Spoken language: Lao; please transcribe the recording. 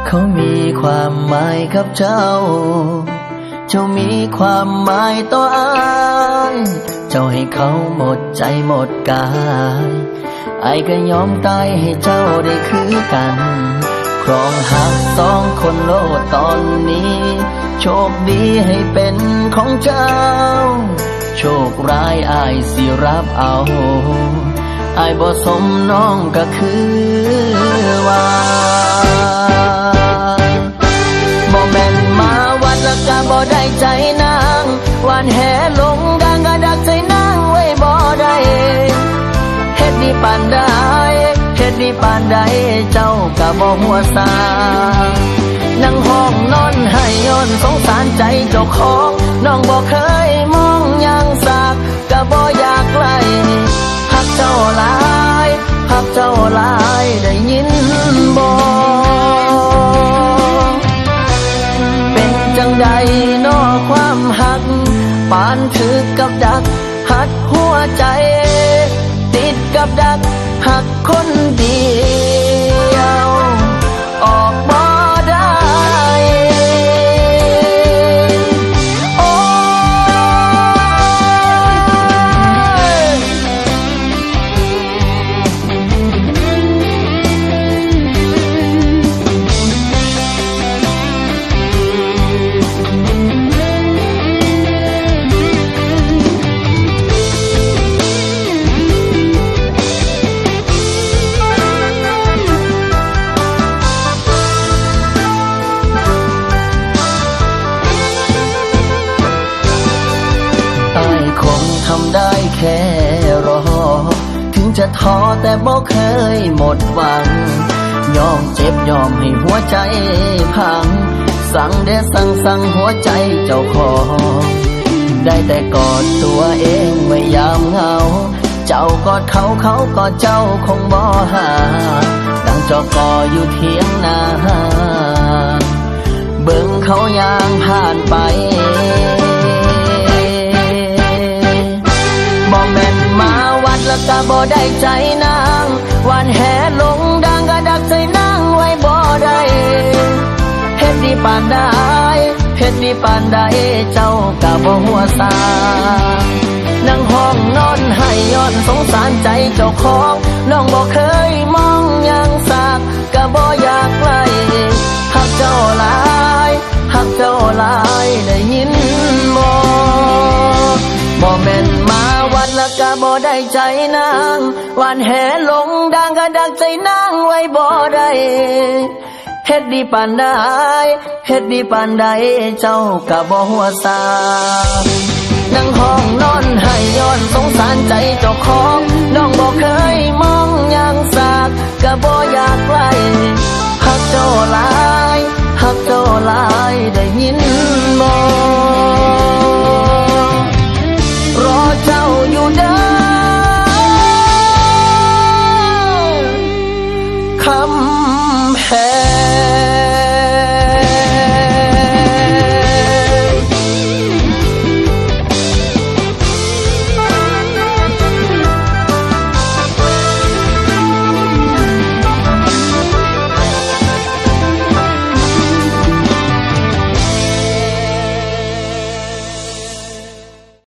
ເຂົາມີຄວາມໝາຍກັບເຈົ້າ. ເຈົ້າມີຄວາມໝາຍຕໍ່ອ້າຍ, ເຈົ້າໃຫ້ເຂົາໝົດໃຈໝົດກາຍ, ອ້າຍກໍຍອມຕາຍໃຫ້ເຈົ້າໄດ້ຄືກັນ. ຄອງຮັກສອງຄົນໂລດຕອນນີ້, ໂຊກດີໃຫ້ເປັນຂອງເຈົ້າ, ໂຊກຮ້າຍອ້າຍຊິຮັບເອົາ. ອ້າຍບໍ່ສົມນ້ອງກໍຄືວ່າ ບໍ່ແມ່ນມາວັດລະກະບໍ່ໄດ້ໃຈນາງ, ຫວານແຫລົງດາງກະດັກໃຈນາງໄວ້ບໍ່ໄດ້. ເຮັດດີປານໃດ, ເຮັດດີປານໃດ, ເຈົ້າກະບໍ່ຫົວຊາ. ນັ່ງຮ້ອງນອນໄຫ້ຍ້ອນສົງສານໃຈເຈົ້າຂອງ, ນ້ອງບໍ່ເຄີຍມອງຢ່າງສາກ ກະບໍ່ຢາກໄລ່. ຮັກເຈົ້າຫຼາຍ, ຮັກເຈົ້າຫຼາຍ, ໄດ້ຍິນບໍ່? ເປັນຈັ່ງໃດນໍຄວາມຮັກ, ປານຖືກກັບດັກຮັດຫົວໃຈ, ຕິດກັບດັກຮັກຄົນດຽວ. ອອກບໍ່ໄດ້ ໂອ້ຍ. ອ້າຍຄົງທຳໄດ້ແຄ່ລໍ ເຖິງຈະທໍ້ແຕ່ບໍ່ເຄີຍໝົດຫວັງ, ຍອມເຈັບຍອມໃຫ້ຫົວໃຈພັງ, ສັງແດ່ສັງສັງຫົວໃຈເຈົ້າຂອງ, ໄດ້ແຕ່ກອດຕົວເອງໄວ້ຍາມເຫງົາ, ເຈົ້າກອດເຂົາ ເຂົາກອດເຈົ້າຄົງບໍ່ຫາ, ດັ່ງຈອກກໍຢູ່ຖຽງນາ. ເບິ່ງເຂົາຍ່າງຜ່ານໄປ. ບໍ່ແມ່ນມາວັດລະກະບໍ່ໄດ້ໃຈນາງ, ຫວານແຫລົງດາງກະດັກໃຈນາງໄວ້ບໍ່ໄດ້. ເຮັດດີປານໃດ, ເຮັດດີປານໃດ, ເຈົ້າກະບໍ່ຫົວຊາ. ນັ່ງຮ້ອງນອນໄຫ້ຍ້ອນສົງສານໃຈເຈົ້າຂອງ, ນ້ອງບໍ່ເຄີຍມອງຢ່າງສາກ ກະບໍ່ຢາກໄລ່. ຮັກເຈົ້າຫຼາຍ, ຮັກເຈົ້າຫຼາຍ, ໄດ້ຍິນບໍ່? ບໍ່ແມ່ນມາວັດລະກະບໍ່ໄດ້ໃຈນາງ, ຫວານແຫລົງດາງກະດັກໃຈນາງໄວ້ບໍ່ໄດ້. ເຮັດດີປານໃດ, ເຮັດດີປານໃດ, ເຈົ້າກະບໍ່ຫົວຊາ. ນັ່ງຮ້ອງນອນໄຫ້ຍ້ອນສົງສານໃຈເຈົ້າຂອງ, ນ້ອງບໍ່ເຄີຍ